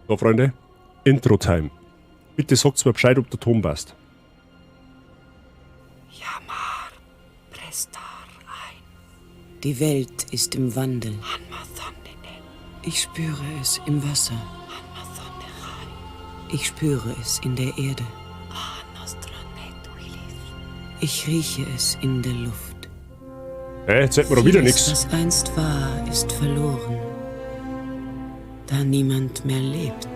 So, Freunde, Intro-Time. Bitte sagt mir Bescheid, ob der Ton passt. Jamar Prestar ein. Die Welt ist im Wandel. Ich spüre es im Wasser. Ich spüre es in der Erde. Ich rieche es in der Luft. Hey, jetzt sagt mir doch wieder Vieles, nichts. Was einst war, ist verloren. Da niemand mehr lebt,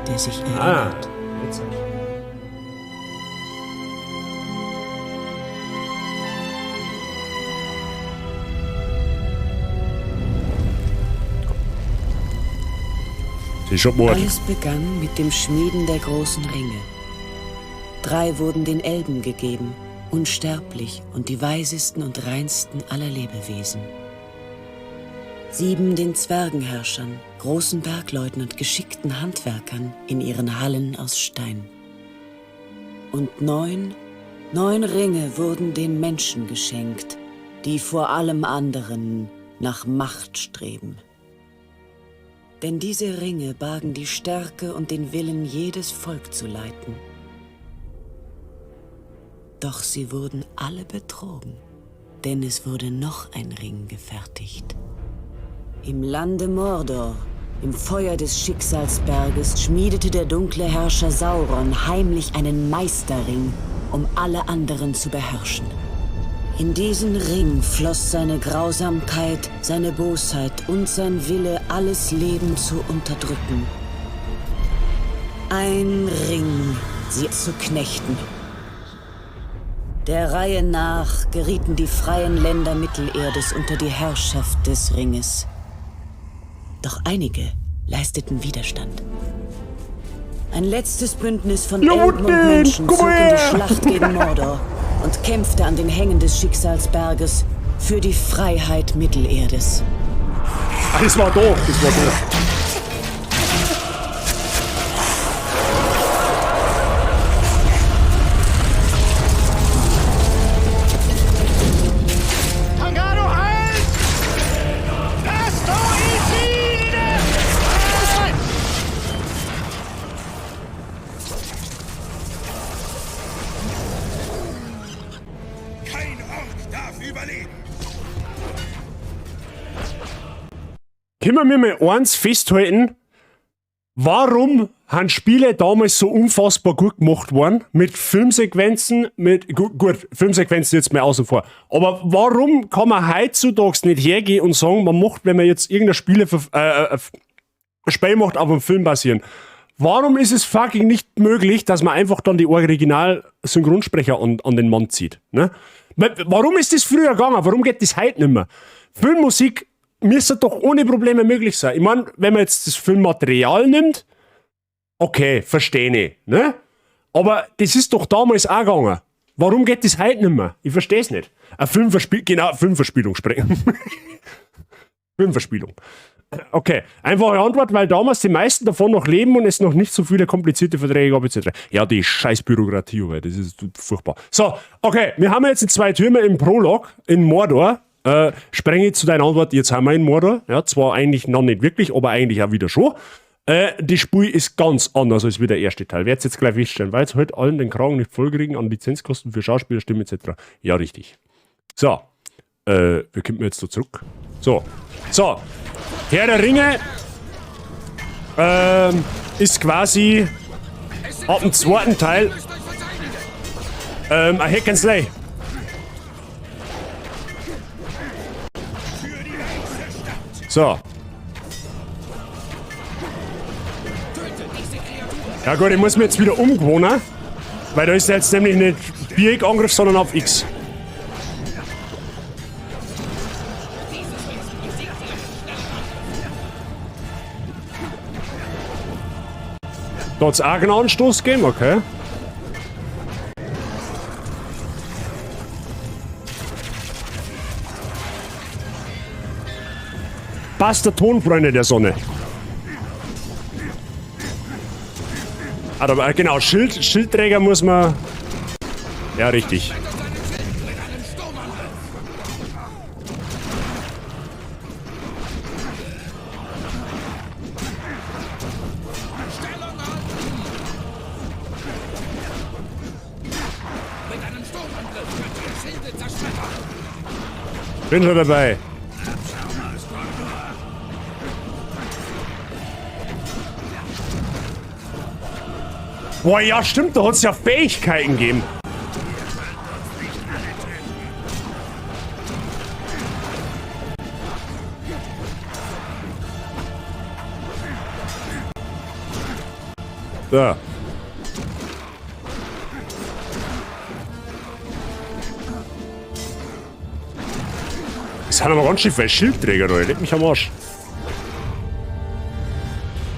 der sich erinnert. Ah, jetzt. Das ist schon Mord. Alles begann mit dem Schmieden der großen Ringe. 3 wurden den Elben gegeben, unsterblich und die weisesten und reinsten aller Lebewesen. 7 den Zwergenherrschern, großen Bergleuten und geschickten Handwerkern in ihren Hallen aus Stein. Und 9 Ringe wurden den Menschen geschenkt, die vor allem anderen nach Macht streben. Denn diese Ringe bargen die Stärke und den Willen, jedes Volk zu leiten. Doch sie wurden alle betrogen, denn es wurde noch ein Ring gefertigt. Im Lande Mordor, im Feuer des Schicksalsberges, schmiedete der dunkle Herrscher Sauron heimlich einen Meisterring, um alle anderen zu beherrschen. In diesen Ring floss seine Grausamkeit, seine Bosheit und sein Wille, alles Leben zu unterdrücken. Ein Ring, sie zu knechten. Der Reihe nach gerieten die freien Länder Mittelerdes unter die Herrschaft des Ringes. Doch einige leisteten Widerstand. Ein letztes Bündnis von Elben und Menschen zog in die Schlacht gegen Mordor und kämpfte an den Hängen des Schicksalsberges für die Freiheit Mittelerdes. Ach, das war doof, das war doof. Tangaro, halt! Das Tor ist ihnen! Kein Ork darf überleben. Können wir mal eins festhalten? Warum haben Spiele damals so unfassbar gut gemacht worden? Mit Filmsequenzen, mit, gut, Filmsequenzen jetzt mal außen vor. Aber warum kann man heutzutage nicht hergehen und sagen, man macht, wenn man jetzt irgendein Spiele, Spiel macht, auf einem Film basieren? Warum ist es fucking nicht möglich, dass man einfach dann die Original-Synchronsprecher an den Mann zieht? Ne? Warum ist das früher gegangen? Warum geht das heute nicht mehr? Filmmusik müsste doch ohne Probleme möglich sein. Ich mein, wenn man jetzt das Filmmaterial nimmt, okay, verstehe ich, ne? Aber das ist doch damals auch gegangen. Warum geht das heute nicht mehr? Ich verstehe es nicht. Eine Filmverspielung, genau, Filmverspielung sprechen. Filmverspielung. Okay, einfache Antwort, weil damals die meisten davon noch leben und es noch nicht so viele komplizierte Verträge gab, et cetera. Ja, die scheiß Bürokratie, weil das ist furchtbar. So, okay, wir haben jetzt die 2 Türme im Prolog in Mordor. Sprenge ich zu deiner Antwort, jetzt haben wir in Mordor. Ja, zwar eigentlich noch nicht wirklich, aber eigentlich auch wieder schon. Die Spur ist ganz anders als wie der erste Teil. Werd's jetzt gleich feststellen, weil es halt allen den Kragen nicht vollkriegen an Lizenzkosten für Schauspielerstimmen et cetera. Ja, richtig. So, wie kommt man jetzt da zurück? So, so. Herr der Ringe ist quasi ab dem zweiten Teil ein Hack and Slay. So. Ja gut, ich muss mir jetzt wieder umgewöhnen, weil da ist jetzt nämlich nicht Viereckangriff, sondern auf X. Da hat's auch einen Anstoß gegeben, okay. Passt der Ton, Freunde der Sonne. Ah, da, genau, Schildträger muss man... Ja, richtig. Sturmangriff könnt ihr Schilde zerschmettern. Bin schon dabei. Boah, ja stimmt, da hat's ja Fähigkeiten gegeben. So. Das sind aber ganz schön viele Schildträger da. Leck mich am Arsch.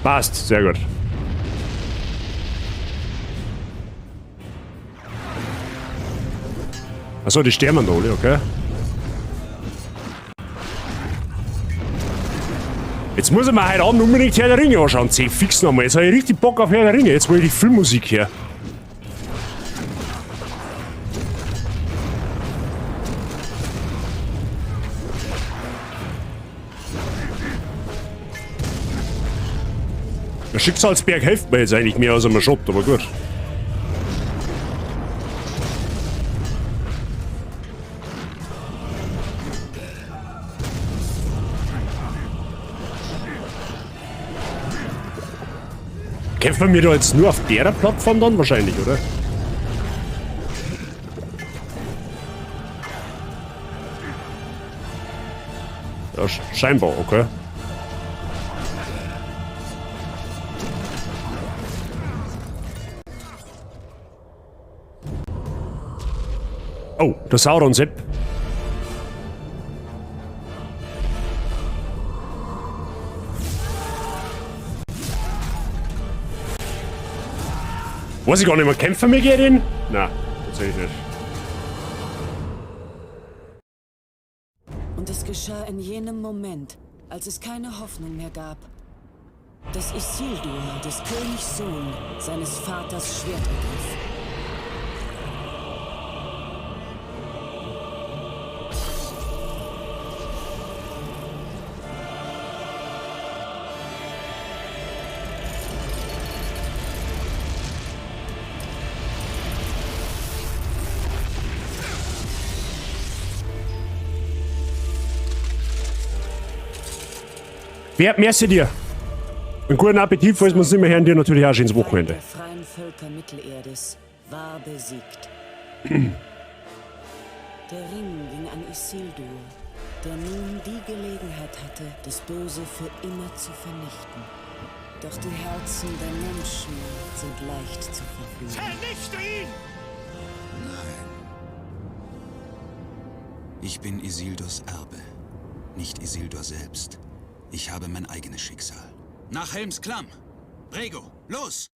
Passt, sehr gut. Achso, die sterben da alle, okay. Jetzt muss ich mir heute Abend unbedingt Herr der Ringe anschauen. Zeh fix nochmal. Jetzt habe ich richtig Bock auf Herr der Ringe. Jetzt will ich die Filmmusik her. Der Schicksalsberg hilft mir jetzt eigentlich mehr als er mir schoppt, aber gut. Kämpfen wir da jetzt nur auf der Plattform dann wahrscheinlich, oder? Ja, scheinbar, okay. Oh, der Sauron-Sepp. Weiß ich gar nicht mehr, kämpfen wir gegen den? Nein, tatsächlich nicht. Und es geschah in jenem Moment, als es keine Hoffnung mehr gab, dass Isildur, des Königs Sohn, seines Vaters Schwert ergriff. Wer, merci dir. Einen guten Appetit, falls wir uns nicht mehr hören, dir natürlich auch ein schönes Wochenende. Der freien Völker Mittelerdes war besiegt. Der Ring ging an Isildur, der nun die Gelegenheit hatte, das Böse für immer zu vernichten. Doch die Herzen der Menschen sind leicht zu verführen. Vernichte ihn! Nein. Ich bin Isildurs Erbe, nicht Isildur selbst. Ich habe mein eigenes Schicksal. Nach Helms Klamm! Brego, los!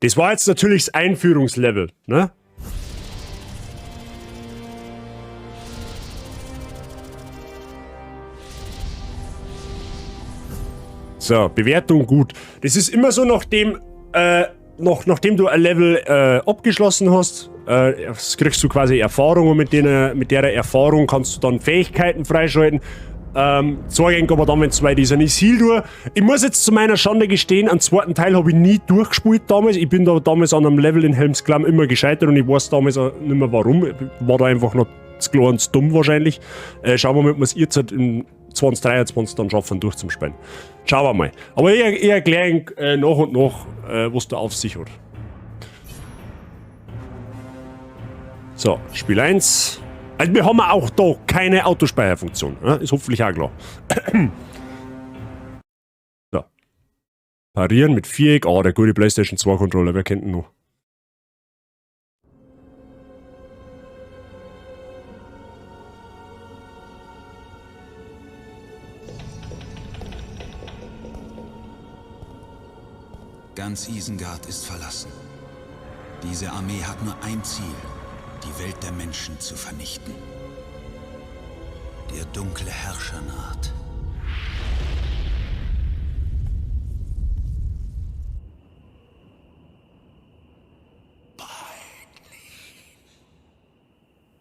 Das war jetzt natürlich das Einführungslevel, ne? So, Bewertung gut. Das ist immer so, nachdem du ein Level abgeschlossen hast, das kriegst du quasi Erfahrung und mit der Erfahrung kannst du dann Fähigkeiten freischalten. Zeige aber dann, wenn es soweit ist. Ein Isildur. Ich muss jetzt zu meiner Schande gestehen, einen zweiten Teil habe ich nie durchgespielt damals. Ich bin da damals an einem Level in Helms Klamm immer gescheitert und ich weiß damals auch nicht mehr warum. Ich war da einfach noch zu klein und zu dumm wahrscheinlich. Schauen wir mal, ob wir es jetzt in 2023 dann schaffen, durchzuspielen. Schauen wir mal. Aber ich erkläre nach und nach, was da auf sich hat. So, Spiel 1. Also wir haben auch da keine Autospeicherfunktion. Ne? Ist hoffentlich auch klar. So. Parieren mit Viereck. Ah, der gute PlayStation 2 Controller, wer kennt ihn noch? Ganz Isengard ist verlassen. Diese Armee hat nur ein Ziel. Die Welt der Menschen zu vernichten. Der dunkle Herrscher naht.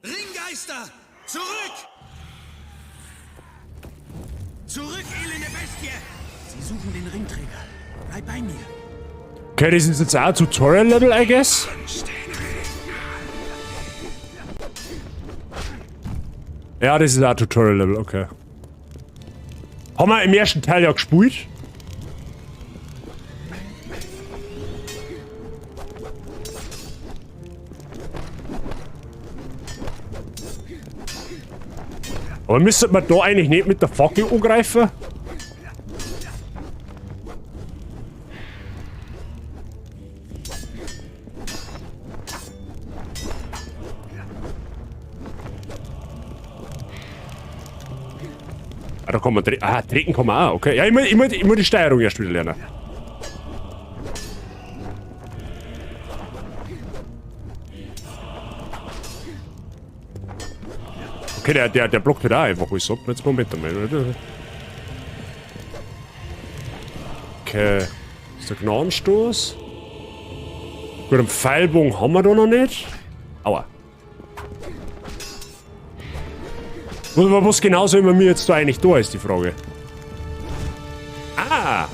Ringgeister! Zurück! Zurück, elende Bestie! Sie suchen den Ringträger. Bleib bei mir. Okay, das ist jetzt auch ein Tutorial-Level, I guess. Ja, das ist auch Tutorial-Level, okay. Haben wir im ersten Teil ja gespielt. Aber müsste man da eigentlich nicht mit der Fackel angreifen? Ah, da kann man treten. Ah, treten kann man auch, okay. Ja, ich muss die Steuerung erst wieder lernen. Okay, der blockt halt auch einfach alles ab. Jetzt Moment einmal, oder? Okay. Ist der Gnadenstoß? Gut, einen Pfeilbogen haben wir da noch nicht. Aua. Was genau soll man mir jetzt da eigentlich da, ist die Frage. Ah!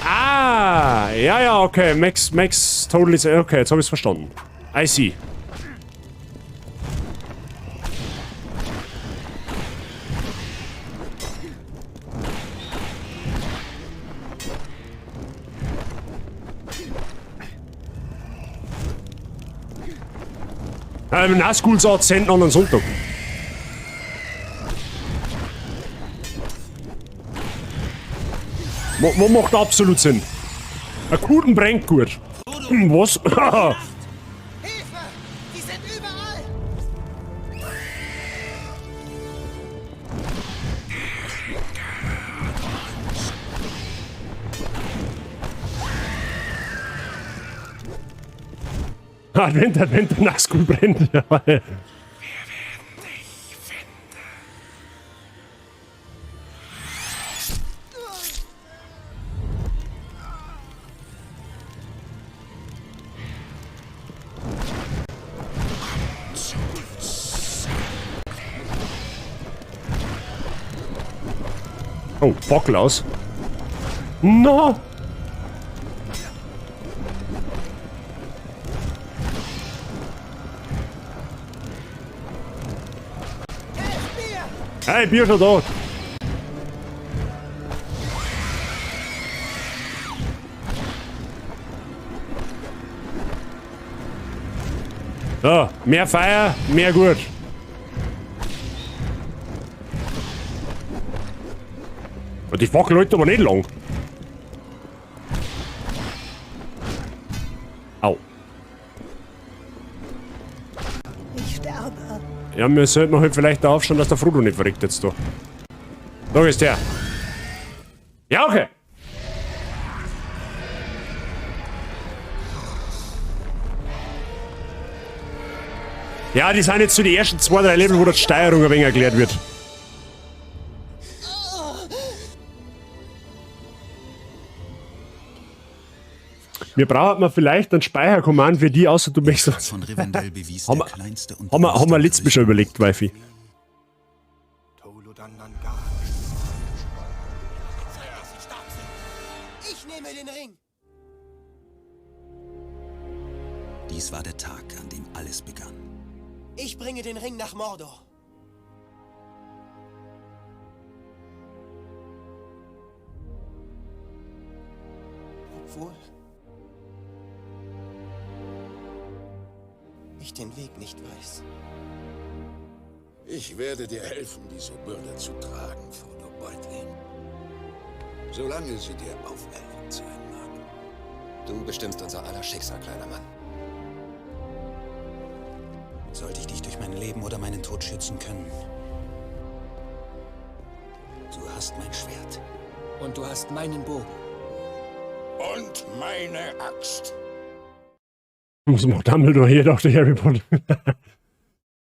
Ah! Ja, ja, okay. Max, totally. Okay, jetzt hab ich's verstanden. I see. Nazguls Akzent an einem Sonntag. Wo macht absolut Sinn? Ein guten brennt gut. Was? Hilfe! Die sind überall! Wenn der Nazgul brennt. Wir werden dich finden. Komm zu uns. Oh, Fackel aus. No! Hey, Bier schon da. So, mehr Feuer, mehr gut. Und die Fackel hält aber nicht lang. Au. Ich sterbe. Ja, wir sollten halt vielleicht da aufschauen, dass der Frodo nicht verreckt jetzt da. Da ist der. Ja, okay. Ja, die sind jetzt so die ersten 2, 3 Level, wo die Steuerung ein wenig erklärt wird. Wir brauchen mal vielleicht einen Speicherkommand für die, außer du möchtest. Von Rivendell bewies Haben der wir- kleinste und Haben wir letztes Mal schon überlegt, Wifi. Ich nehme den Ring. Dies war der Tag, an dem alles begann. Ich bringe den Ring nach Mordor. Obwohl ich den Weg nicht weiß. Ich werde dir helfen, diese Bürde zu tragen, Frodo Beutlin. Solange sie dir auferlegt sein mag. Du bestimmst unser aller Schicksal, kleiner Mann. Sollte ich dich durch mein Leben oder meinen Tod schützen können? Du hast mein Schwert. Und du hast meinen Bogen. Und meine Axt. Was macht Dumbledore hier? Dachte ich, Harry Potter.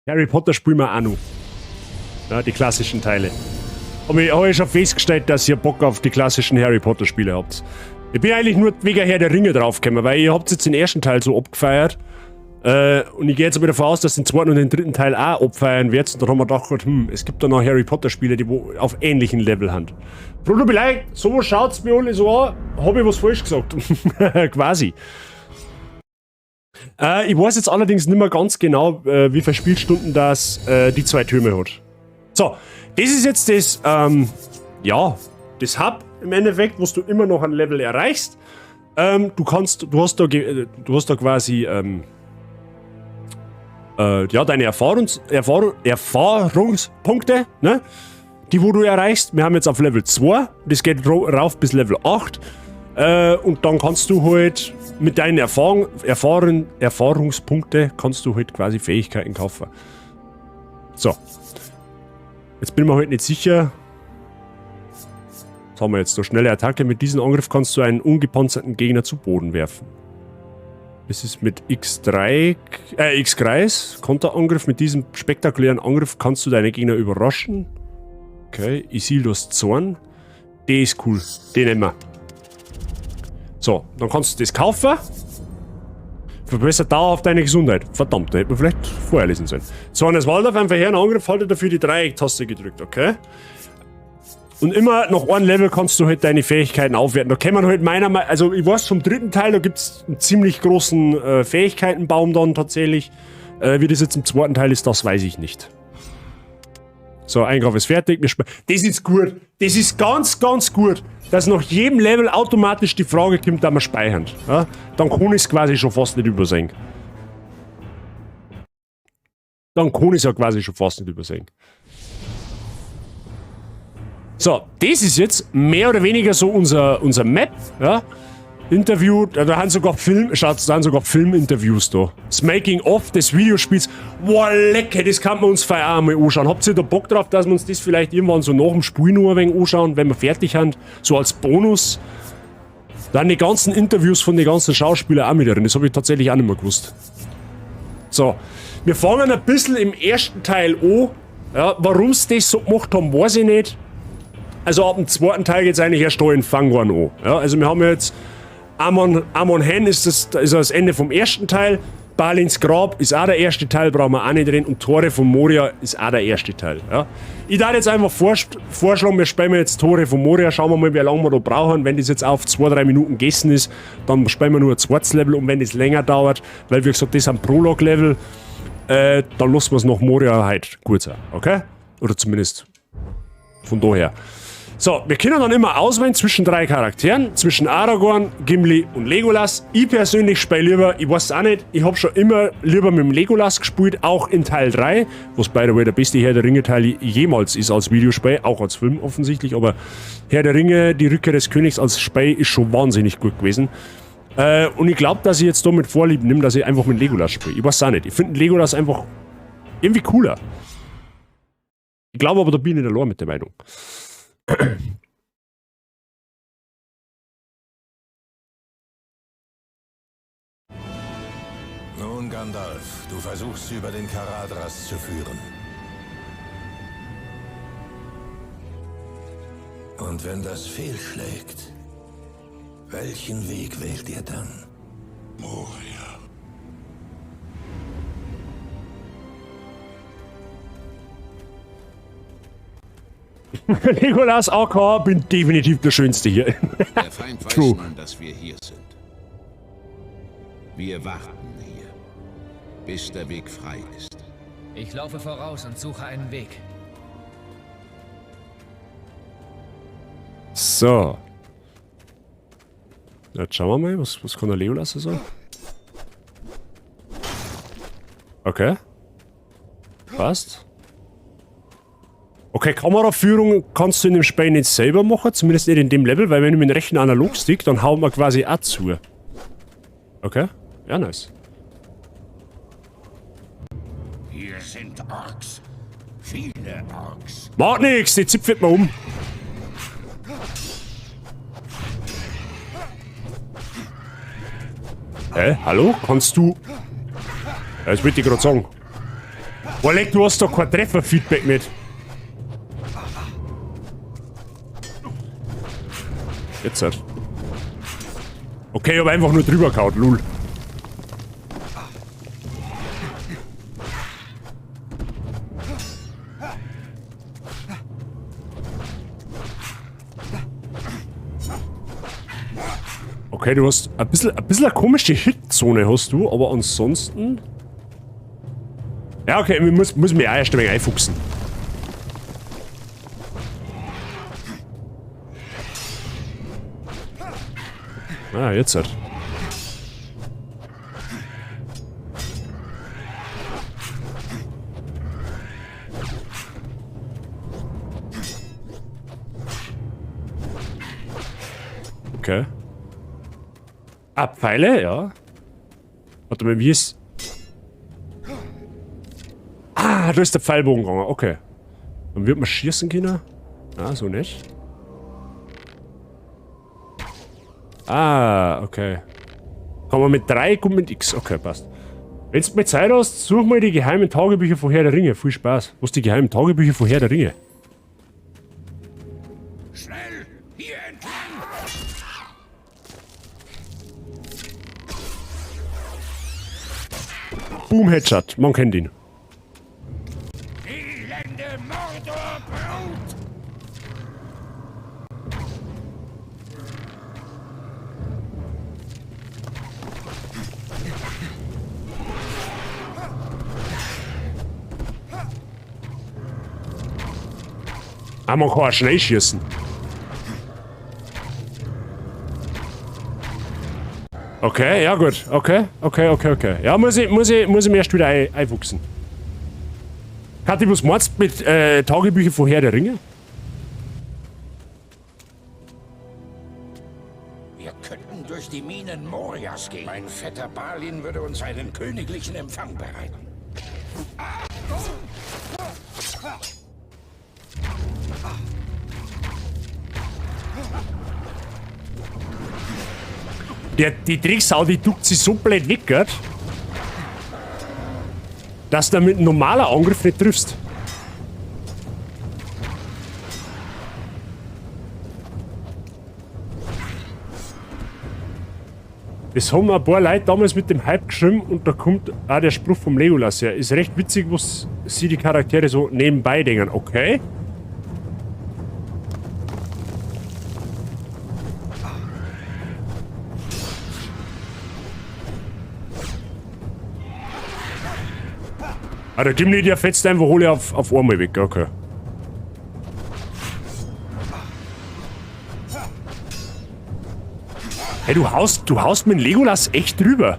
Harry Potter spielen wir auch noch. Ja, die klassischen Teile. Aber ich habe schon festgestellt, dass ihr Bock auf die klassischen Harry Potter Spiele habt. Ich bin eigentlich nur wegen Herr der Ringe draufgekommen, weil ihr habt jetzt den ersten Teil so abgefeiert. Und ich gehe jetzt aber davon aus, dass den zweiten und den dritten Teil auch abfeiern werdet. Und dann haben wir gedacht, es gibt da noch Harry Potter Spiele, die wo auf ähnlichen Level sind. Frodo beleidigt, so schaut's mir alle so an, hab ich was falsch gesagt. Quasi. Ich weiß jetzt allerdings nicht mehr ganz genau, wie viele Spielstunden das die zwei Türme hat. So, das ist jetzt das, ja, das Hub im Endeffekt, wo du immer noch ein Level erreichst. Du kannst, du hast da, du hast da quasi, ja, deine Erfahrungspunkte, ne? Die, wo du erreichst. Wir haben jetzt auf Level 2, das geht rauf bis Level 8. Und dann kannst du halt mit deinen Erfahrungspunkte kannst du halt quasi Fähigkeiten kaufen. So. Jetzt bin ich mir halt nicht sicher. Was haben wir jetzt da? Schnelle Attacke. Mit diesem Angriff kannst du einen ungepanzerten Gegner zu Boden werfen. Das ist mit X3, X-Kreis. Konterangriff. Mit diesem spektakulären Angriff kannst du deine Gegner überraschen. Okay, Isildurs Zorn. Der ist cool. Den nehmen wir. So, dann kannst du das kaufen. Verbessert dauerhaft deine Gesundheit. Verdammt, da hätte man vielleicht vorher lesen sollen. Zorn des Waldorf, ein verheerender Angriff, halte dafür die Dreieck-Taste gedrückt, okay? Und immer noch ein Level kannst du halt deine Fähigkeiten aufwerten. Da kann man halt meiner Meinung, also ich weiß vom dritten Teil, da gibt's einen ziemlich großen Fähigkeitenbaum dann tatsächlich. Wie das jetzt im zweiten Teil ist, das weiß ich nicht. So, Einkauf ist fertig. Das ist gut. Das ist ganz, ganz gut, dass nach jedem Level automatisch die Frage kommt, da wir speichern. Ja? Dann kann ich's quasi schon fast nicht übersehen. Dann kann ich's ja quasi schon fast nicht übersehen. So, das ist jetzt mehr oder weniger so unser Map. Ja? Interview, da haben sogar Film, schaut, da haben sogar Filminterviews da. Das Making-of des Videospiels. Boah, lecker, das kann man uns vielleicht auch mal anschauen. Habt ihr da Bock drauf, dass wir uns das vielleicht irgendwann so nach dem Spiel noch ein wenig anschauen, wenn wir fertig sind? So als Bonus. Dann die ganzen Interviews von den ganzen Schauspielern auch mit drin. Das hab ich tatsächlich auch nicht mehr gewusst. So, wir fangen ein bisschen im ersten Teil an. Ja, warum sie das so gemacht haben, weiß ich nicht. Also ab dem zweiten Teil geht's eigentlich erst da in Fangorn an. Ja, also wir haben jetzt Amon Hen ist das Ende vom ersten Teil. Balins Grab ist auch der erste Teil, brauchen wir auch nicht drin. Und Tore von Moria ist auch der erste Teil. Ja. Ich darf jetzt einfach vorschlagen, wir spielen jetzt Tore von Moria. Schauen wir mal, wie lange wir da brauchen. Wenn das jetzt auf 2-3 Minuten gegessen ist, dann spielen wir nur ein zweites Level. Und wenn das länger dauert, weil wie gesagt, das ist ein Prolog-Level, dann lassen wir es nach Moria halt gut sein. Okay? Oder zumindest von daher. So, wir können dann immer auswählen zwischen drei Charakteren, zwischen Aragorn, Gimli und Legolas. Ich persönlich spiele lieber, ich weiß auch nicht, ich hab schon immer lieber mit dem Legolas gespielt, auch in Teil 3, was by the way der beste Herr der Ringe Teil jemals ist als Videospiel, auch als Film offensichtlich, aber Herr der Ringe, die Rückkehr des Königs als Spiel ist schon wahnsinnig gut gewesen. Und ich glaub, dass ich jetzt damit Vorlieb nehme, dass ich einfach mit Legolas spiele. Ich weiß auch nicht, ich find Legolas einfach irgendwie cooler. Ich glaube aber, da bin ich nicht allein mit der Meinung. Nun, Gandalf, du versuchst sie über den Caradhras zu führen. Und wenn das fehlschlägt, welchen Weg wählt ihr dann? Moria. Legolas AK, bin definitiv der Schönste hier. Der Feind weiß True. nun, dass wir hier sind. Wir warten hier, bis der Weg frei ist. Ich laufe voraus und suche einen Weg. So. Jetzt schauen wir mal, was kann der Legolas so? Okay. Passt. Okay, Kameraführung kannst du in dem Spiel nicht selber machen, zumindest nicht in dem Level, weil wenn ich mit dem rechten Analogstick, dann hauen wir quasi auch zu. Okay, ja, nice. Hier sind Orks. Viele Orks. Macht nix, die zipft mir um. Hä? Hallo? Kannst du... Ja, das wollte ich grad sagen. Boah, leck, du hast doch kein Trefferfeedback mit. Jetzt halt. Okay, ich hab einfach nur drüber gehauen, lul. Okay, du hast ein bisschen eine komische Hitzone hast du, aber ansonsten... Ja, okay, ich muss mich auch erst ein wenig einfuchsen. Ah, jetzt halt. Okay. Ah, Pfeile, ja. Warte mal, wie ist... Ah, da ist der Pfeilbogen gegangen, okay. Dann wird man schießen können. Ah, so nicht. Ah, okay. Kann man mit 3 und mit X. Okay, passt. Wenn du mal Zeit hast, such mal die geheimen Tagebücher von Herr der Ringe. Viel Spaß. Was die geheimen Tagebücher von Herr der Ringe? Schnell! Hier entlang! Boom, Headshot. Man kennt ihn. Elende Mordor-Brut! Ah, man kann auch schnell schießen. Okay, ja gut. Okay. Ja, muss ich mir erst wieder einfuchsen. Kathi, was meinst du mit Tagebücher von Herr der Ringe? Wir könnten durch die Minen Morias gehen. Mein Vetter Balin würde uns einen königlichen Empfang bereiten. Die Drecksau, die duckt sich so blöd weg, gell? Dass du mit normaler Angriff nicht triffst. Das haben ein paar Leute damals mit dem Hype geschrieben und da kommt auch der Spruch vom Legolas her. Ist recht witzig, was sie die Charaktere so nebenbei denken. Okay. Ah, der Gimli, der fetzt einfach alle auf einmal weg, okay. Hey, du haust mit Legolas echt drüber.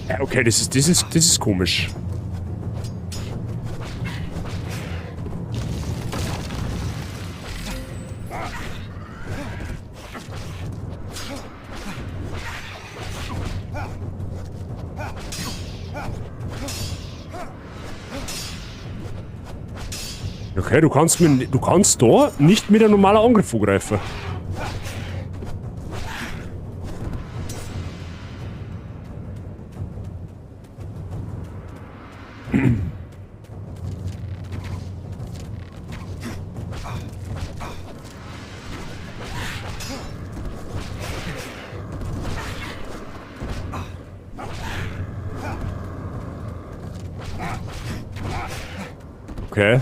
Ja, okay, das ist komisch. Okay, du kannst da nicht mit einem normalen Angriff angreifen. Okay.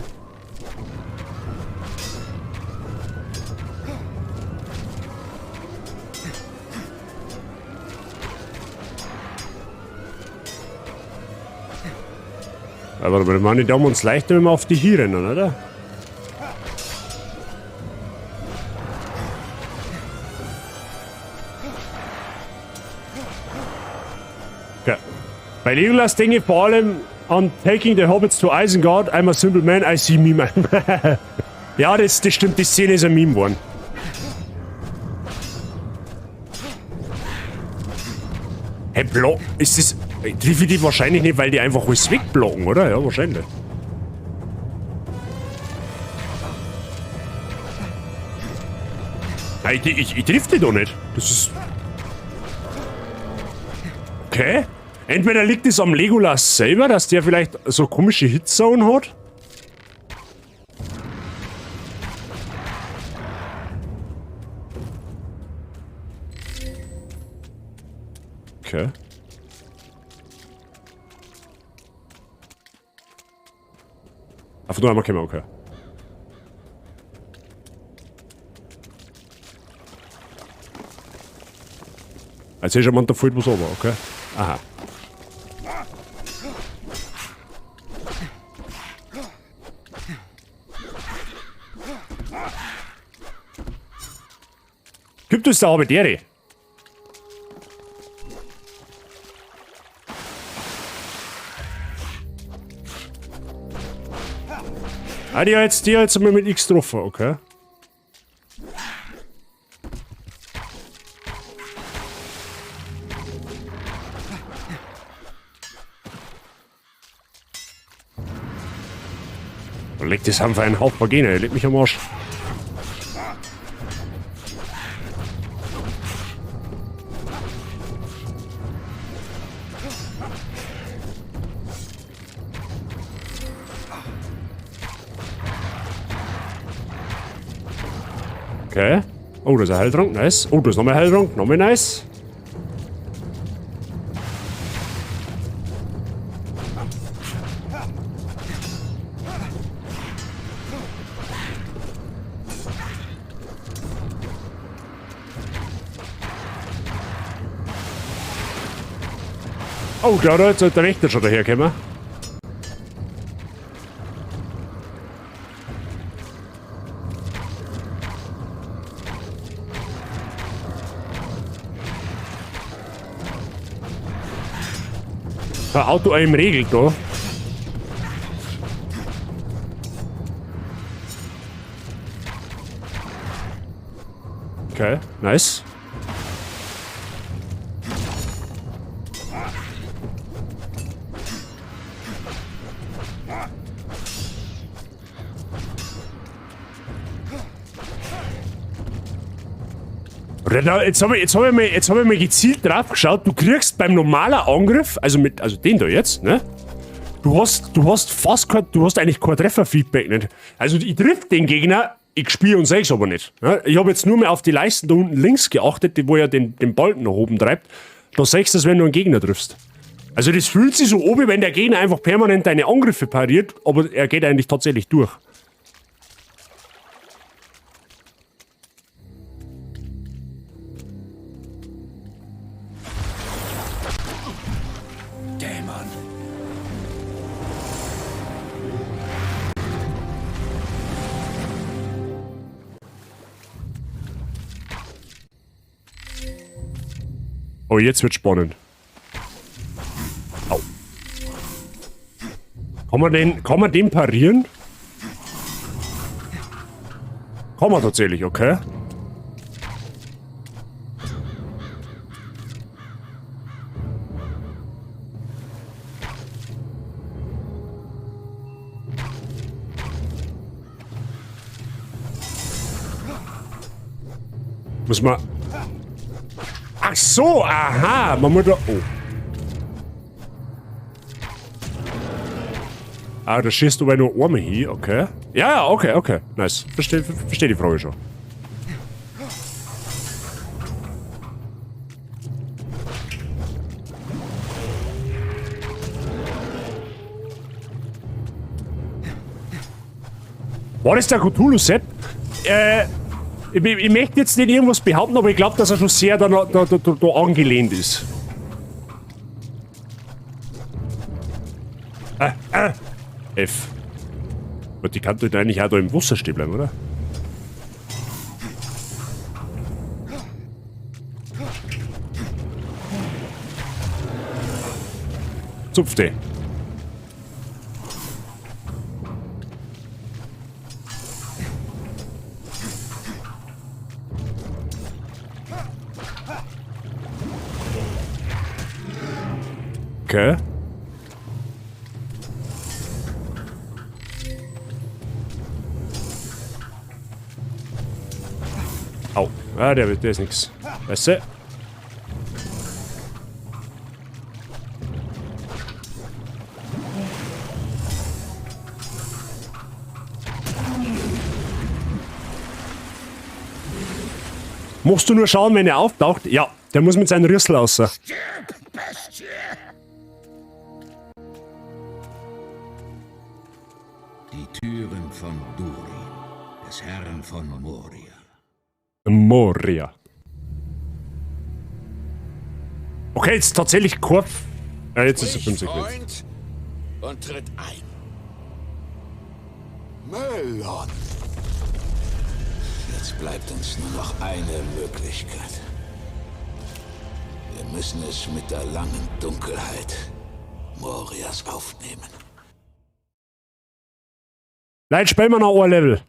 Aber wir machen die Daumen uns leichter, wenn wir auf die hier rennen, oder? Okay. Bei Legolas denke ich vor allem an Taking the Hobbits to Isengard, I'm a simple man, I see me, man. Ja, das stimmt, die Szene ist ein Meme geworden. Hey, Block, ist das... Treffe ich die wahrscheinlich nicht, weil die einfach alles wegblocken, oder? Ja, wahrscheinlich. Nein, ich triff die doch nicht. Das ist... Okay. Entweder liegt es am Legolas selber, dass der vielleicht so komische Hitzone hat. Okay. Einfach nur einmal kommen, okay. Jetzt ist schon mal, da fällt was runter, okay? Aha. Gibt es da Habitäre? Ah, die hat jetzt mal mit X getroffen, okay. Leg das einfach einen Haufen Gene, leg mich am Arsch. Okay. Oh, da ist ein Heiltrank, nice. Oh, da ist nochmal ein Heiltrank, nochmal nice. Oh, da ist der Wächter schon dahergekommen. Ein Auto einem regelt da. Okay, nice. Jetzt hab ich mal gezielt drauf geschaut, du kriegst beim normalen Angriff, also den da jetzt, ne? Du hast eigentlich kein Trefferfeedback nicht. Also ich triff den Gegner, ich spiele und seh's aber nicht. Ne? Ich habe jetzt nur mehr auf die Leisten da unten links geachtet, die wo ja den Balken nach oben treibt. Da siehst du es, wenn du einen Gegner triffst. Also das fühlt sich so an, wie wenn der Gegner einfach permanent deine Angriffe pariert, aber er geht eigentlich tatsächlich durch. Oh, jetzt wird spannend. Au. Kann man den parieren? Kann man tatsächlich, okay. Muss man... Ach so, aha, man muss da... Oh. Ah, da schießt du aber nur einmal hin, okay. Ja, okay, okay, nice. Verstehe die Frage schon. War das der Cthulhu-Sepp? Ich möchte jetzt nicht irgendwas behaupten, aber ich glaube, dass er schon sehr da angelehnt ist. F. Aber die kann doch eigentlich auch da im Wasser stehen bleiben, oder? Zupf die. Okay. Au. Ah, der ist nix. Weißt du? Musst du nur schauen, wenn er auftaucht? Ja, der muss mit seinem Rüssel raus. Die Türen von Durin, des Herrn von Moria. Moria. Okay, jetzt tatsächlich Kopf. Ja, jetzt ist es 50. Freund, und tritt ein. Melon. Jetzt bleibt uns nur noch eine Möglichkeit. Wir müssen es mit der langen Dunkelheit Morias aufnehmen. Leute, spielen wir noch ein Level.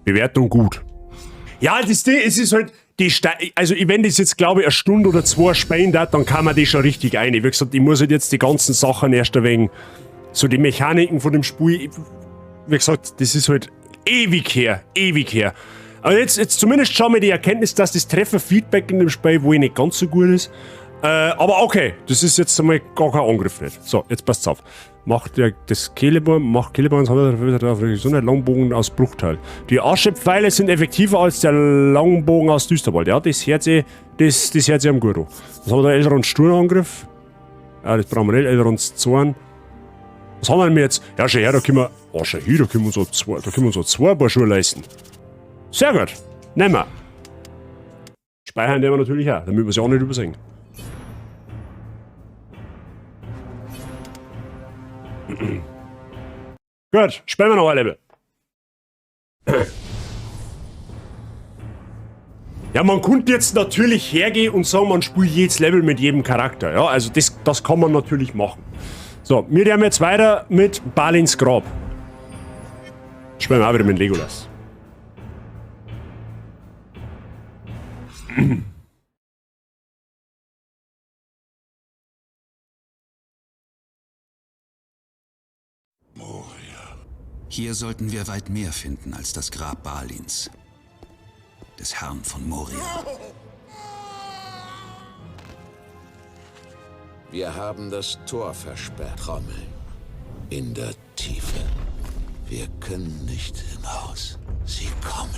Bewertung gut. Ja, das Ding, es ist halt, die Ste also wenn das jetzt, glaube ich, eine Stunde oder zwei spielen darf, dann kann man die schon richtig ein. Wie gesagt, ich muss halt jetzt die ganzen Sachen erst ein wenig, so die Mechaniken von dem Spiel, wie gesagt, das ist halt ewig her, ewig her. Aber jetzt zumindest schon mal die Erkenntnis, dass das Trefferfeedback in dem Spiel wohl nicht ganz so gut ist. Aber okay, das ist jetzt einmal gar kein Angriff nicht. So, jetzt passt's auf. Macht der das Celeborn, macht Celeborn Gesundheit, Langbogen aus Bruchteil. Die Aschepfeile sind effektiver als der Langbogen aus Düsterwald. Ja, das hört sich, das hört sich am gut an. Was haben wir da? Elrond's Sturmangriff. Ja, das brauchen wir nicht. Elrond's Zorn. Was haben wir denn jetzt? Ja, schau her, da können wir. Oh, schau hier, da können wir uns auch zwei, da können wir uns auch zwei Paar Schuhe leisten. Sehr gut. Nehmen wir. Speichern werden wir natürlich auch, damit wir sie auch nicht übersehen. Gut, spielen wir noch ein Level. Ja, man könnte jetzt natürlich hergehen und sagen, man spielt jedes Level mit jedem Charakter. Ja, also das kann man natürlich machen. So, wir werden jetzt weiter mit Balins Grab. Spielen wir auch wieder mit Legolas. Moria. Hier sollten wir weit mehr finden als das Grab Balins, des Herrn von Moria. Wir haben das Tor versperrt. Trommeln. In der Tiefe. Wir können nicht hinaus. Sie kommen.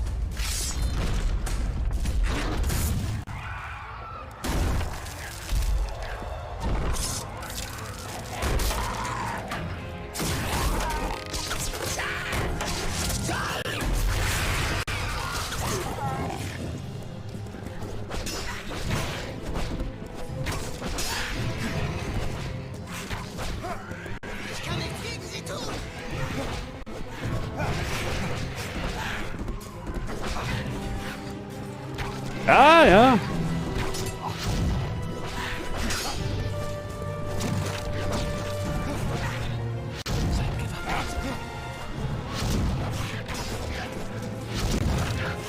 Ja, ja.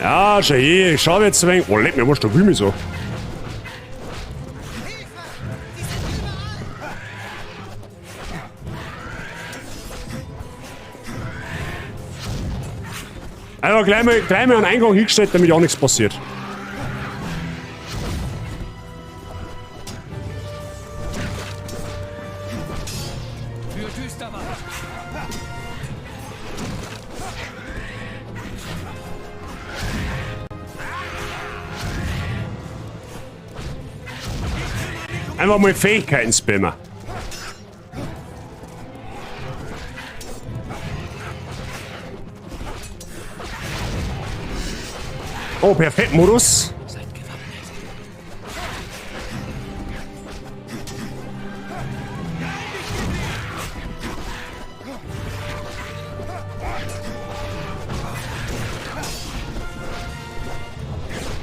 Ja, schau hier, ich schau jetzt ein wenig. Oh, leck mir, was da will mich so. Einfach gleich mal einen Eingang hingestellt, damit auch nichts passiert. Einfach mal Fähigkeiten spammen. Oh, perfekt, Modus.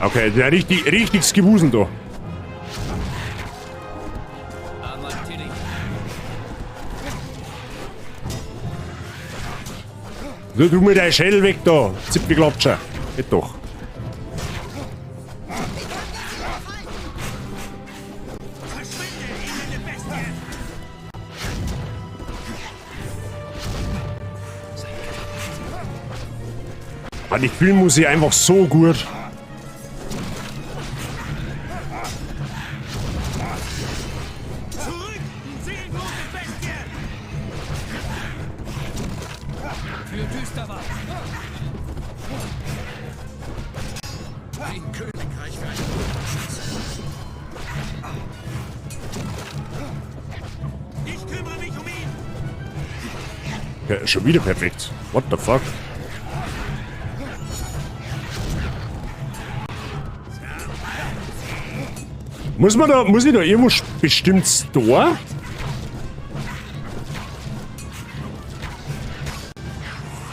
Okay, der richtiges Gewusel da. Du, tu mir deinen Schädel weg da, Zipfelklatscher. Geht doch. Mann, die Filmmusik einfach so gut. Okay, schon wieder perfekt. What the fuck? Muss man da, muss ich da irgendwo bestimmt Store?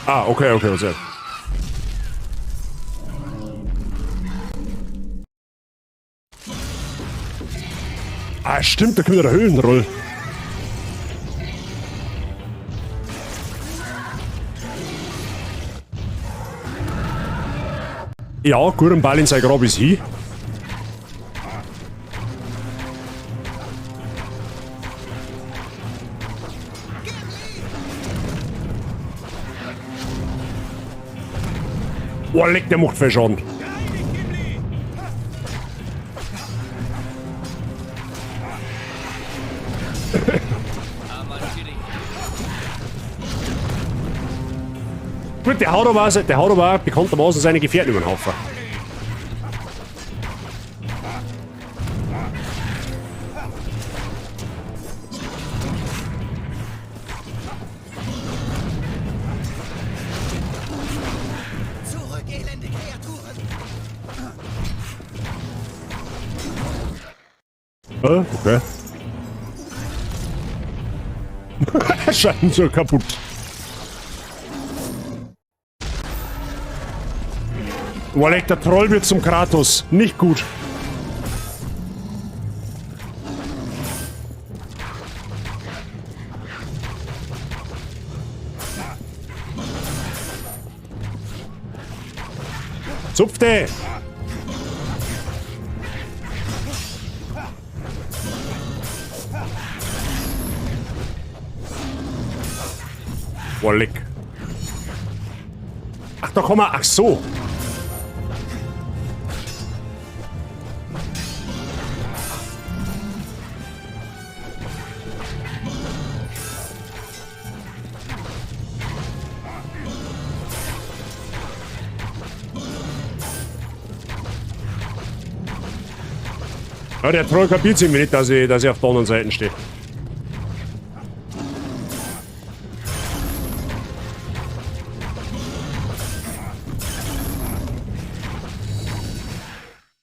Ah, okay, okay, okay. Ah, stimmt, da kommt ja der Höhlenroll. Ja, gut, und Balin sein Grab ist hin. Oh, leck, der macht viel Schaden. Gut, der haut aber auch bekanntermaßen seine Gefährten über den Haufen. Zurück, elende Kreaturen! Okay. Scheint so kaputt. Oh, leck, der Troll wird zum Kratos. Nicht gut. Zupfte! Boah, leck. Ach, da kommen wir. Ach so. Ja, der Troll kapiert irgendwie nicht, dass ich auf der anderen Seite stehe.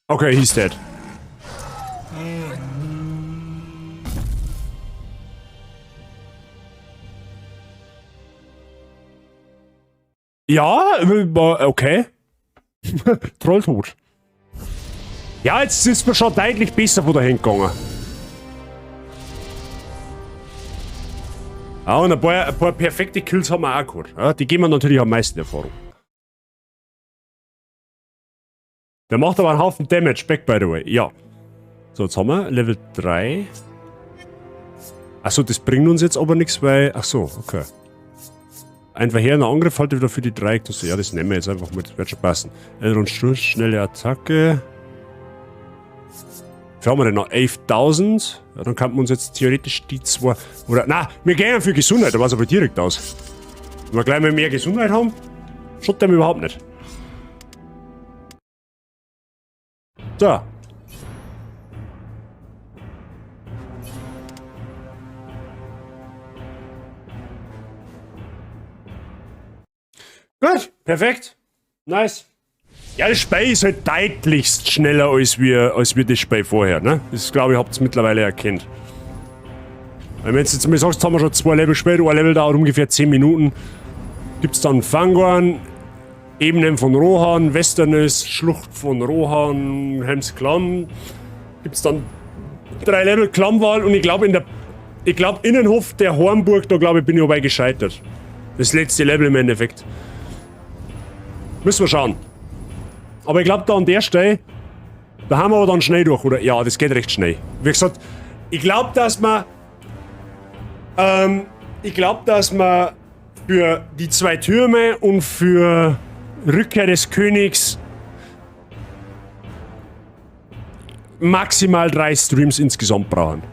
Okay, he's dead. Ja, okay. Troll tot. Ja, jetzt ist mir schon deutlich besser von der Hand gegangen. Ja, und ein paar perfekte Kills haben wir auch gehabt. Ja, die geben mir natürlich am meisten Erfahrung. Der macht aber einen Haufen Damage back, by the way. Ja. So, jetzt haben wir Level 3. Achso, das bringt uns jetzt aber nichts, weil... Achso, okay. Ein verheerender Angriff halte wieder für die 3. Ja, das nehmen wir jetzt einfach mit. Das wird schon passen. Elrond Sturz, schnelle Attacke. Wie haben wir denn noch? 11.000. Ja, dann könnten wir uns jetzt theoretisch die zwei... Oder, na, wir gehen für Gesundheit, da war es aber direkt aus. Wenn wir gleich mal mehr Gesundheit haben, schaut dem überhaupt nicht. So. Gut, perfekt. Nice. Ja, das Spiel ist halt deutlichst schneller als wir das Spiel vorher, ne? Das, glaube ich, habt ihr mittlerweile erkannt. Wenn du jetzt mal sagst, haben wir schon 2 Level gespielt, ein Level dauert ungefähr 10 Minuten. Gibt's dann Fangorn, Ebenen von Rohan, Westernesse, Schlucht von Rohan, Helms Klamm. Gibt's dann 3 Level Klammwald und ich glaube Innenhof der Hornburg, da glaube ich, bin ich dabei gescheitert. Das letzte Level im Endeffekt. Müssen wir schauen. Aber ich glaube, da an der Stelle, da haben wir aber dann schnell durch, oder? Ja, das geht recht schnell. Wie gesagt, ich glaube, dass man... für die 2 Türme und für Rückkehr des Königs maximal 3 Streams insgesamt brauchen.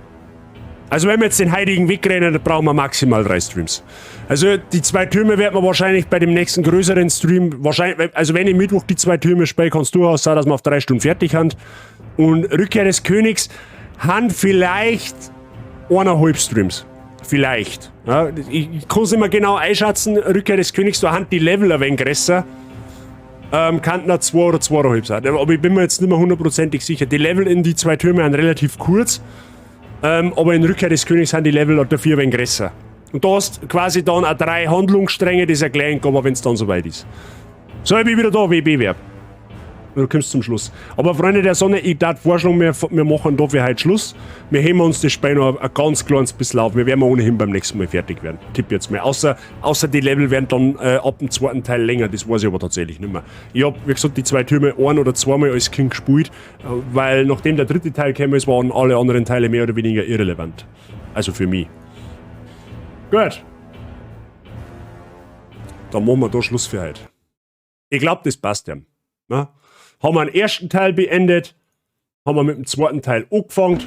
Also wenn wir jetzt den Heiligen Weg rennen, dann brauchen wir maximal 3 Streams. Also die 2 Türme werden wir wahrscheinlich bei dem nächsten größeren Stream, wahrscheinlich, also wenn ich Mittwoch die 2 Türme spiele, kann es durchaus sein, dass wir auf 3 Stunden fertig sind. Und Rückkehr des Königs haben vielleicht 1,5 Streams. Vielleicht. Ja, ich kann es nicht mehr genau einschätzen. Rückkehr des Königs, da haben die Level ein wenig größer. Könnten auch 2 oder 2,5 sein. Aber ich bin mir jetzt nicht mehr hundertprozentig sicher. Die Level in die zwei Türme sind relativ kurz. Aber in Rückkehr des Königs sind die Level dafür ein wenig größer. Und da hast du quasi dann auch 3 Handlungsstränge, das erklären kann, wenn es dann soweit ist. So, ich bin wieder da, WB-Verb. Du kommst zum Schluss. Aber Freunde der Sonne, ich darf vorschlagen, wir machen dafür heute Schluss. Wir heben uns das Spiel noch ein ganz kleines bisschen auf. Wir werden ohnehin beim nächsten Mal fertig werden. Tipp jetzt mal. Außer die Level werden dann ab dem zweiten Teil länger. Das weiß ich aber tatsächlich nicht mehr. Ich hab, wie gesagt, die zwei Türme ein- oder zweimal als Kind gespielt, weil nachdem der dritte Teil gekommen ist, waren alle anderen Teile mehr oder weniger irrelevant. Also für mich. Gut. Dann machen wir da Schluss für heute. Ich glaub, das passt ja. Ne? Haben wir den ersten Teil beendet, haben wir mit dem zweiten Teil angefangen.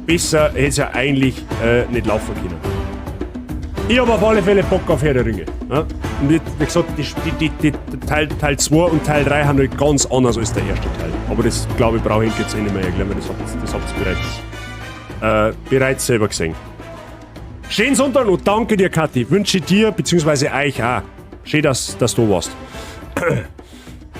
Besser hätte es ja eigentlich nicht laufen können. Ich hab auf alle Fälle Bock auf Herr der Ringe. Ne? Und wie gesagt, Teil 2 und Teil 3 haben halt ganz anders als der erste Teil. Aber das, glaube ich, brauche ich jetzt eh nicht mehr erklären, weil das habt ihr bereits selber gesehen. Schönen Sonntag und danke dir, Kathi. Wünsche dir, beziehungsweise euch auch. Schön, dass du warst.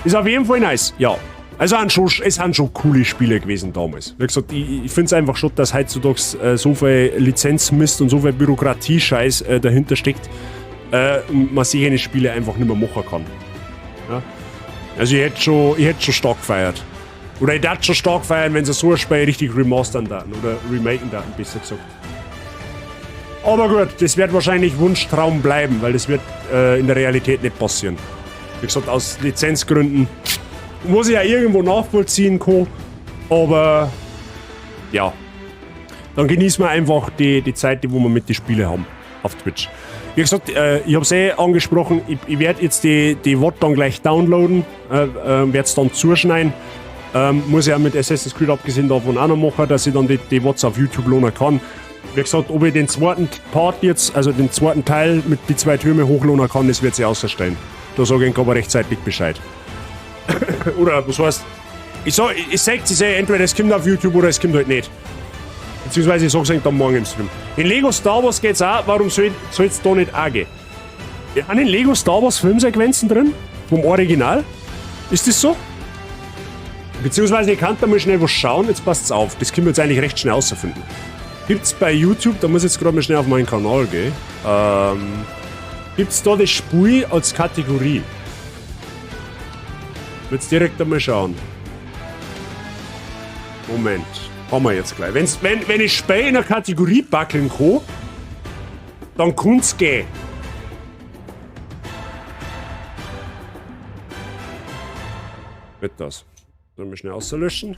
Ist auf jeden Fall nice, ja. Also es sind schon coole Spiele gewesen damals. Wie gesagt, ich find's einfach schon, dass heutzutage so viel Lizenzmist und so viel Bürokratie-Scheiß dahinter steckt, und man sich eine Spiele einfach nicht mehr machen kann. Ja? Also ich hätt schon stark gefeiert. Oder ich hätt schon stark feiern, wenn sie so ein Spiel richtig remastern daten oder remaken daten, besser gesagt. Aber gut, das wird wahrscheinlich Wunschtraum bleiben, weil das wird in der Realität nicht passieren. Wie gesagt, aus Lizenzgründen muss ich ja irgendwo nachvollziehen kann, aber ja, dann genießen wir einfach die Zeit, die wo wir mit den Spielen haben auf Twitch. Wie gesagt, ich hab's eh angesprochen, ich werd jetzt die VOD dann gleich downloaden, werd's dann zuschneiden. Muss ich auch mit Assassin's Creed abgesehen davon auch noch machen, dass ich dann die VODs auf YouTube lohnen kann. Wie gesagt, ob ich den zweiten Part jetzt, also den zweiten Teil mit die zwei Türme hochladen kann, das wird sich außerstellen. Da sage ich aber rechtzeitig Bescheid. Oder was heißt, ich sag, ich sag es eh, entweder es kommt auf YouTube oder es kommt halt nicht. Beziehungsweise ich sag's eigentlich dann morgen im Stream. In Lego Star Wars geht's auch, warum soll's da nicht auch gehen? Sind in Lego Star Wars Filmsequenzen drin? Vom Original? Ist das so? Beziehungsweise ich kann da mal schnell was schauen, jetzt passt's auf. Das können wir jetzt eigentlich recht schnell rausfinden. Gibt's bei YouTube, da muss ich jetzt gerade mal schnell auf meinen Kanal gehen. Gibt's da das Spiel als Kategorie? Jetzt direkt einmal schauen. Moment, haben wir jetzt gleich. Wenn ich Spiel in einer Kategorie backeln kann, dann kann's gehen. Wird das. Sollen wir schnell auslöschen?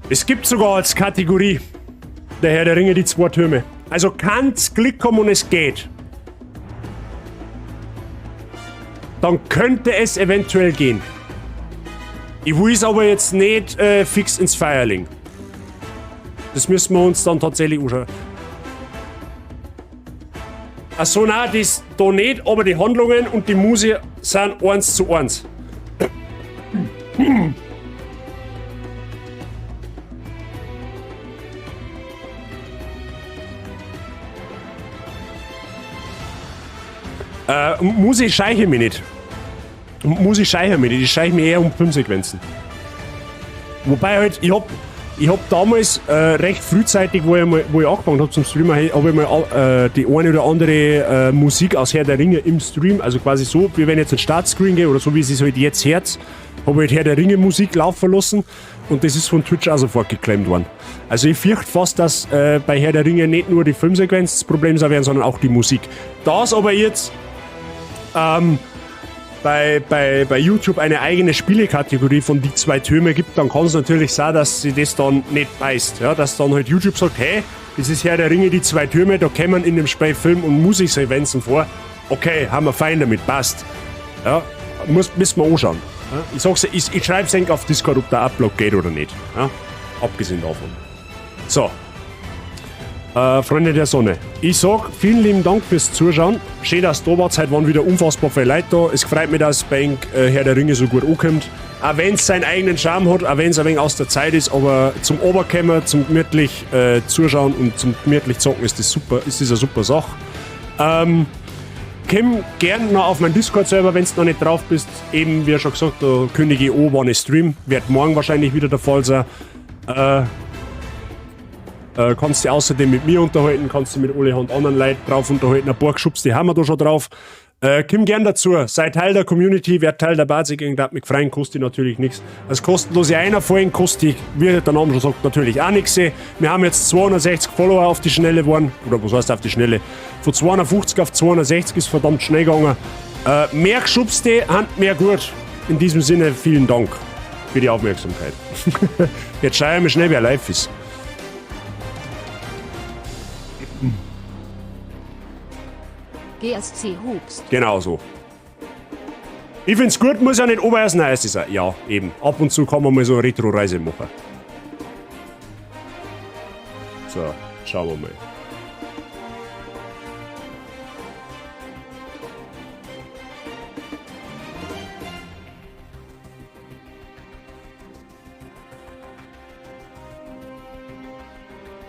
Es gibt sogar als Kategorie der Herr der Ringe die zwei Türme. Also kann's Glück kommen und es geht. Dann könnte es eventuell gehen. Ich will es aber jetzt nicht fix ins Feuer legen. Das müssen wir uns dann tatsächlich anschauen. Achso, nein, das da nicht, aber die Handlungen und die Musik sind 1:1. Musik scheiche mich nicht. Musik scheiche mich nicht. Ich scheiche mich eher um Filmsequenzen. Wobei halt, ich hab damals recht frühzeitig, wo ich angefangen hab zum Streamen, hab ich mal die eine oder andere Musik aus Herr der Ringe im Stream, also quasi so, wie wenn ich jetzt in den Startscreen gehe oder so wie es halt jetzt hört, hab ich halt Herr der Ringe Musik laufen lassen und das ist von Twitch auch sofort geclaimt worden. Also ich fürchte fast, dass bei Herr der Ringe nicht nur die Filmsequenz das Problem sein werden, sondern auch die Musik. Das aber jetzt bei YouTube eine eigene Spielekategorie von die zwei Türme gibt, dann kann es natürlich sein, dass sie das dann nicht beißt. Ja, dass dann halt YouTube sagt, hey, das ist Herr der Ringe, die zwei Türme, da kommen in dem Spiel Film- und Musiksequenzen vor. Okay, haben wir fein damit, passt. Ja, müssen wir anschauen. Ja, ich sag's, ich schreib's eigentlich auf Discord, ob der Upload geht oder nicht. Ja, abgesehen davon. So. Freunde der Sonne, ich sag vielen lieben Dank fürs Zuschauen. Schön, dass ihr da wart. Heute waren wieder unfassbar viele Leute da. Es freut mich, dass bei Ihnen, Herr der Ringe so gut ankommt. Auch wenn es seinen eigenen Charme hat, auch wenn es ein wenig aus der Zeit ist, aber zum Oberkämmer, zum gemütlich Zuschauen und zum gemütlich Zocken ist das super, ist das eine super Sache. Komm gern noch auf meinen Discord-Server, wenn du noch nicht drauf bist. Eben, wie schon gesagt, da kündige ich an, wann ich stream. Wird morgen wahrscheinlich wieder der Fall sein. Kannst dich außerdem mit mir unterhalten, kannst dich mit allerhand anderen Leuten drauf unterhalten. Ein paar Geschubste haben wir da schon drauf. Komm gern dazu, sei Teil der Community, werd Teil der Bazi Gang, darf mich freuen, kostet natürlich nichts. Als kostenlose Einerfolgen kostet, wie der Name schon sagt, natürlich auch nichts. Wir haben jetzt 260 Follower auf die Schnelle geworden, oder was heißt auf die Schnelle? Von 250 auf 260 ist verdammt schnell gegangen. Mehr Geschubste, Hand mehr gut. In diesem Sinne, vielen Dank für die Aufmerksamkeit. Jetzt schau ich mal schnell, wer live ist. GSC Hubst. Genau so. Ich find's gut, muss ja nicht obererst nice sein. Ja, eben. Ab und zu kann man mal so eine Retro-Reise machen. So, schauen wir mal.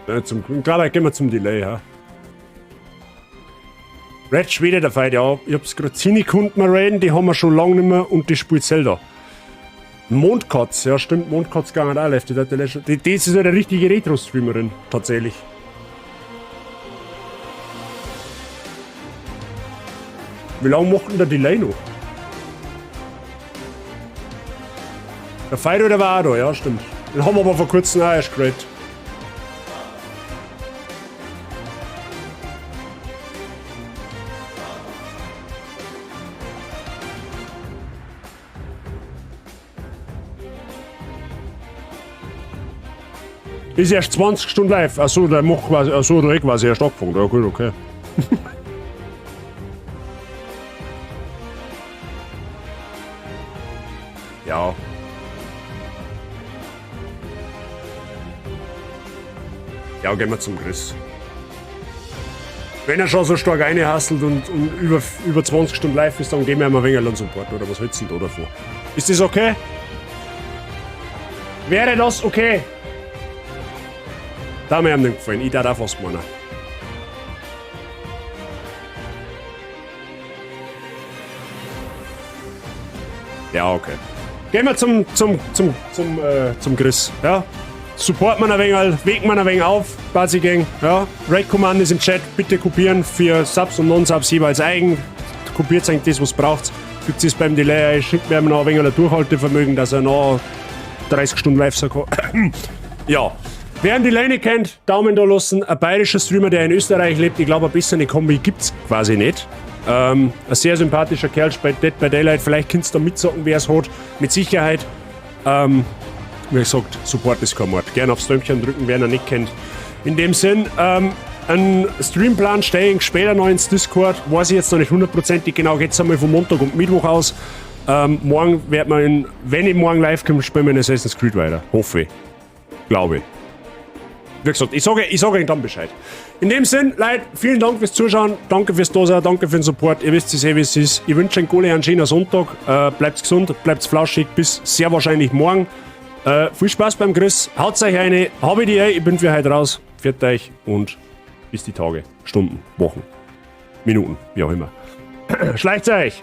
Ja, zum, klar, gehen wir zum Delay, ja. Red Schwede der Fight, ja. Ich hab's grad Zinni-Kunden mal reden, die haben wir schon lange nicht mehr und die spielt Zelda. Mondkatz, ja stimmt, Mondkatz gegangen auch live. Die, die ist ja eine richtige Retro-Streamerin, tatsächlich. Wie lange macht denn der Delay noch? Der Fight oder war auch da, ja stimmt. Den haben wir aber vor kurzem auch erst geredet. Ist erst 20 Stunden live. Achso, der macht quasi, achso, der hat quasi erst angefangen. Ja, gut, okay. Ja. Ja, gehen wir zum Chris. Wenn er schon so stark reinhasselt und über 20 Stunden live ist, dann geben wir ihm ein wenig einen Support, oder was hältst du denn da davon? Ist das okay? Wäre das okay? Da mir ihm nicht gefallen. Ich darf auch fast meinen. Ja, okay. Gehen wir zum Chris. Ja? Support man ein wenig, wegen man ein wenig auf, Bazi Gang. Ja? Raid Command ist im Chat, bitte kopieren für Subs und Non-Subs jeweils eigen. Kopiert eigentlich das, was braucht. Fügt es beim Delay ein, schickt mir noch ein wenig ein Durchhaltevermögen, dass er noch 30 Stunden live sein kann. Ja. Wer die Lane kennt, Daumen da lassen. Ein bayerischer Streamer, der in Österreich lebt, ich glaube, eine bessere Kombi gibt's quasi nicht. Ein sehr sympathischer Kerl, spielt Dead by Daylight. Vielleicht könnt's da mitsagen, wer es hat. Mit Sicherheit. Wie gesagt, Support ist kein Mord. Gerne aufs Däumchen drücken, wer ihn nicht kennt. In dem Sinn, einen Streamplan stelle ich später noch ins Discord. Weiß ich jetzt noch nicht hundertprozentig genau. Geht's einmal von Montag und Mittwoch aus. Morgen wird man, wenn ich morgen live komme, spielen wir in Assassin's Creed weiter. Hoffe ich. Glaube ich. Wie gesagt, ich sage Ihnen dann Bescheid. In dem Sinn, Leute, vielen Dank fürs Zuschauen, danke fürs Dasein, danke für den Support. Ihr wisst es eh, wie es ist. Ich wünsche euch alle einen schönen Sonntag. Bleibt gesund, bleibt flauschig, bis sehr wahrscheinlich morgen. Viel Spaß beim Chris, haut euch eine, hab ich die, ich bin für heute raus. Pfiat euch und bis die Tage, Stunden, Wochen, Minuten, wie auch immer. Schleicht euch!